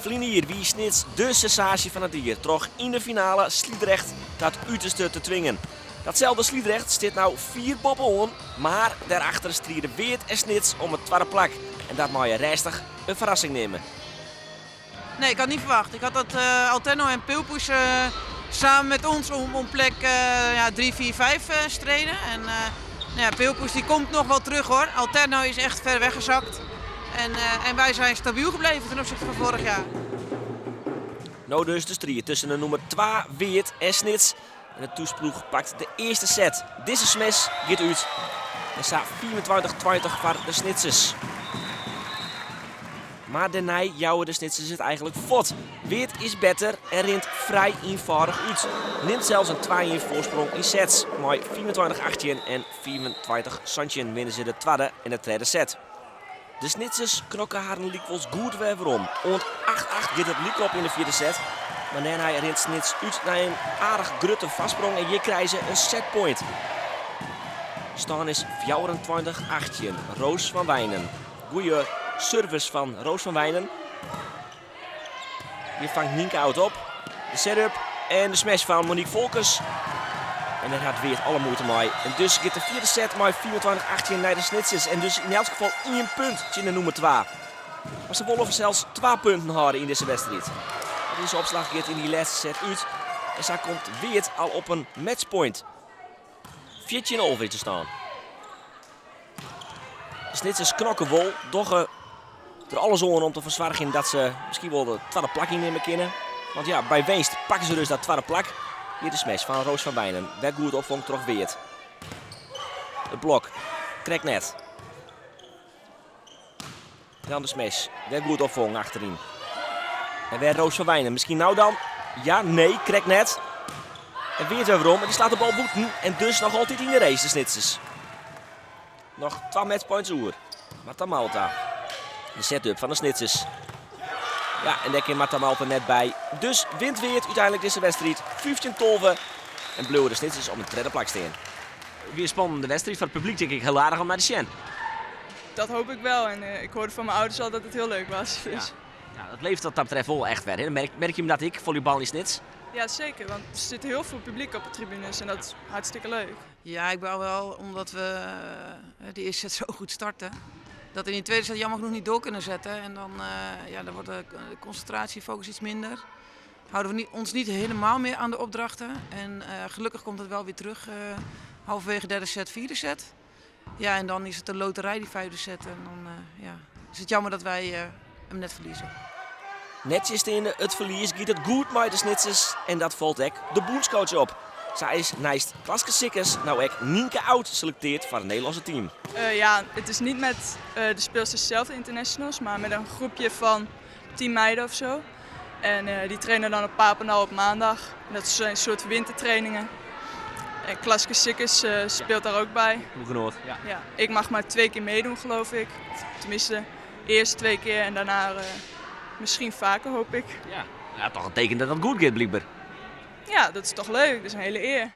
Ferline jier wie Snits de sensaasje fan it jier troch yn de finale Sliedrecht ta it uterste te twingen. Datselde Sliedrecht stiet no fier boppe-oan, mar dêrachter stride Weert en Snits om it twadde plak. En dat mei je rêstich in ferrassing neame. Nee, ik had niet verwacht. Ik had dat Alterno en Peelpoes samen met ons om plek, ja, 3, 4, 5 streden. En nou ja, Peelpoes die komt nog wel terug, hoor. Alterno is echt ver weggezakt. En wij zijn stabiel gebleven ten opzichte van vorig jaar. No dus de striid tusken de nûmer 2 Weert en Snits. En de thúsploech pakt de earste set. Dizze smash giet út. En sa 25-20 foar de Snitsers. Mar dêrnei jouwe de Snitsers it eigenlik fuort. Weert is better en rint frij ienfâldich út. Nimt sels in 2-1 foarsprong yn sets. Mei 25-18 en 25-17 winne se de twadde en de tredde set. De Snitsers knokke harren lykwols goed wer werom. Oant 8-8 giet it lykop yn de fjirde set. Mar dêrnei rint Snits út nei in aardich grutte foarsprong en hjir krije se in setpoint. Stân is 24-18. Roos van Wijnen. Goeie service fan Roos van Wijnen. Hjir fangt Nienke Oud op. De setup en de smash fan Monique Volkers. En dêr hat Weert alle muoite mei. En dus giet de fjirde set mei 25-18 nei de Snitsers. En dus yn elts gefal ien punt tsjin de nûmer 2. Mar se wolle fansels 2 punten hâlde yn dizze wedstriid. Dizze opslach giet yn dy lêste set út. En sa komt Weert al op in matchpoint. 14-11 is de stân. De Snitsers knokke wol, dogge der alles oan om te fersoargjen dat se miskien wol de twadde plak ynnimme kinne. Want ja, by winst pakke se dus dat twadde plak. Hjir de smash fan Roos van Wijnen. Wer goed opfongen troch Weert. It blok, krekt net. Dan de smash. Wer goed opfongen achteryn. En wer Roos van Wijnen. Miskien no dan? Ja, nee, krekt net. En Weert wer werom. En dy slacht de bal bûten. En dus noch altyd yn de race, de Snitsers. Noch 2 matchpoints oer. Marta Malta. De setup fan de Snitsers. Ja, en dêr kin Marta Malta net by. Dus wint Weert úteinlik dizze wedstriid 15-12. En bliuwe de Snitsers op in tredde plak stean. Wie in spannende wedstriid foar it publyk, tink ik, hiel aardich om nei te sjen. Dat hoop ik wel. En ik hoorde van mijn ouders al dat het heel leuk was. Dus. Ja, dat leeft wat dat betreft wol echt wer. Merk je dat ek, folleybal yn Snits? Ja, zeker. Want er zit heel veel publiek op de tribunes en dat is hartstikke leuk. Ja, ik ben wel, omdat we de eerste set zo goed starten, dat in die tweede set jammer genoeg niet door kunnen zetten. En dan, ja, dan wordt de concentratiefocus iets minder. Houden we ons niet helemaal meer aan de opdrachten. En gelukkig komt het wel weer terug, halverwege derde set, vierde set. Ja, en dan is het de loterij, die vijfde set. En dan ja, is het jammer dat wij hem net verliezen. Nettsjinsteande it ferlies giet it goed mei de Snitsers en dat falt ek de bûnscoach op. Sa is neist Klaske Sikkes no ek Nienke Oud selektearre foar it Nederlânske team. Ja, het is niet met de speelsters zelf, de internationals, maar met een groepje van 10 meiden of zo. En die trainen dan op Papendal op maandag. En dat zijn een soort wintertrainingen. En Klaske Sikkes speelt daar ook bij. Ploeggenoot, ja. Ja, ik mag maar 2 keer meedoen, geloof ik. Of tenminste, eerst 2 keer en daarna misschien vaker, hoop ik. Ja, ja, toch een teken dat het goed gaat, blijkbaar. Ja, dat is toch leuk. Dat is een hele eer.